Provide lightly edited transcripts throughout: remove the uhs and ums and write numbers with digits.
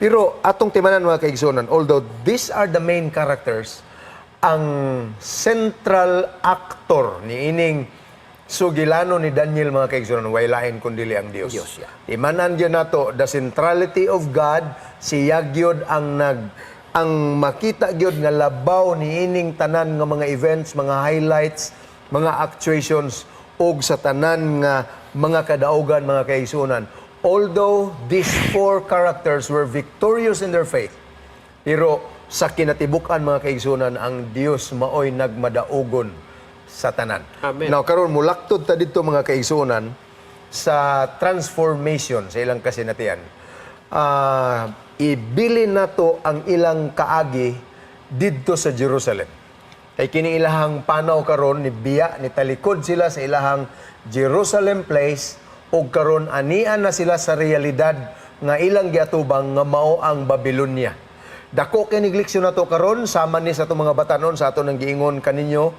Pero atong timanan, mga kaigsunan, although these are the main characters, ang central actor ni ining sugilano ni Daniel, mga kaigsunan, way lain kun dili ang Dios. Dios, yeah. Timanan gyud nato the centrality of God, siya gyud ang makita gyud nga labaw ni ining tanan nga mga events, mga highlights, mga actuations og sa tanan nga mga kadaugan, mga kaigsunan. Although these four characters were victorious in their faith, pero sa kinatibuk-an, mga kaigsunan, ang Dios maoy nagmadaugon sa tanan. Amen. Now karon mulaktod ta didto, mga kaigsunan, sa transformation sa ilang kasinatian. Ibili nato ang ilang kaagi didto sa Jerusalem. Kay kini ilahang panaw karon ni biya ni talikod sila sa ilahang Jerusalem place ug karon anian na sila sa realidad nga ilang giatubang nga mao ang Babylonia. Dako kay leksyon nato karon sama ni sa atong mga batanon sa ato nang giingon kaninyo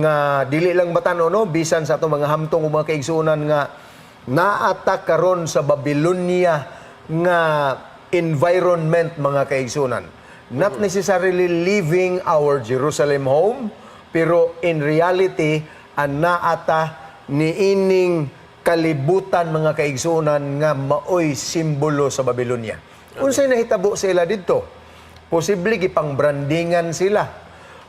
nga dili lang batanon, no, bisan sa atong mga hamtong ug mga kaigsuonan nga naata karon sa Babylonia nga environment, mga kaigsuonan. Not necessarily leaving our Jerusalem home, pero in reality, ang naata niining kalibutan, mga kaigsuonan, nga maoy simbolo sa Babylonia. Unsay nahitabo sa ila didto? Posible gipang brandingan sila.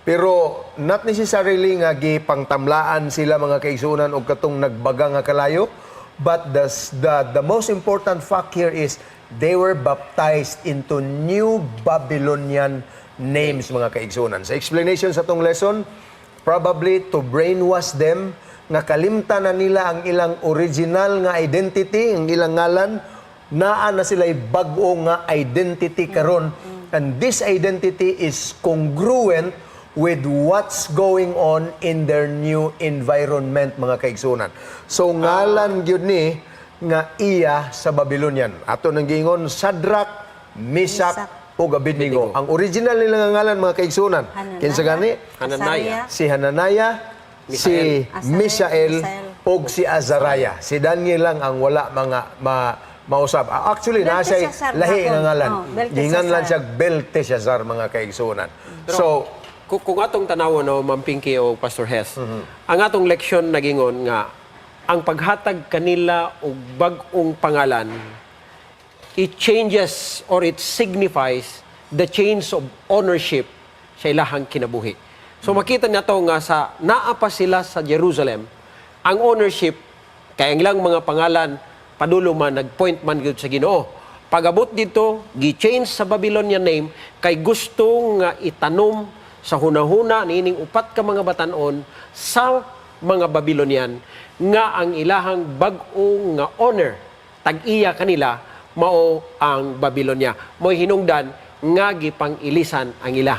Pero not necessarily nga gipangtamlaan sila, mga kaigsuonan, og katong nagbaga nga kalayo, but the most important fact here is they were baptized into new Babylonian names, mga kaigsuonan. Sa explanation sa tong lesson, probably to brainwash them nga kalimtan na nila ang ilang original nga identity, ang ilang ngalan, naa na sila bag-o nga identity karon. And this identity is congruent with what's going on in their new environment, mga kaigsunan. So ngalan gyud ni nga iya sa Babylonian. Ato nang giingon Shadrach, Meshach, Meshach. ug Abednego. Ang original nila nga ngalan, mga kaigsunan, Hananiah. kinsa gani? Hananiah. Si Hananiah, si Misael. Mishael, Misael. ug si Azariah. Si Daniel lang ang wala mga mausab. Actually, naa siya Belteshazzar lahi na nga ngalan. Oh, Belteshazzar. Giingan lang siya Belteshazzar, mga kaigsunan. So, Kung atong tanawon, no, Ma'am Pinky o Pastor Hess, ang atong leksyon nagingon nga ang paghatag kanila og bag-ong pangalan, it changes or it signifies the change of ownership sa ilahang kinabuhi. So makita nato nga sa naa pa sila sa Jerusalem, ang ownership kay ang ilang mga pangalan padulo man nagpoint man gyud sa Ginoo. Pagabot dito, gi-change sa Babylonian name kay gusto nga itanom sa hunahuna niining upat ka mga batanon sa mga Babylonian nga ang ilahang bag-o nga owner, tag-iya kanila, mao ang Babylonia. Mo'y hinungdan nga gipang-ilisan ang ilahang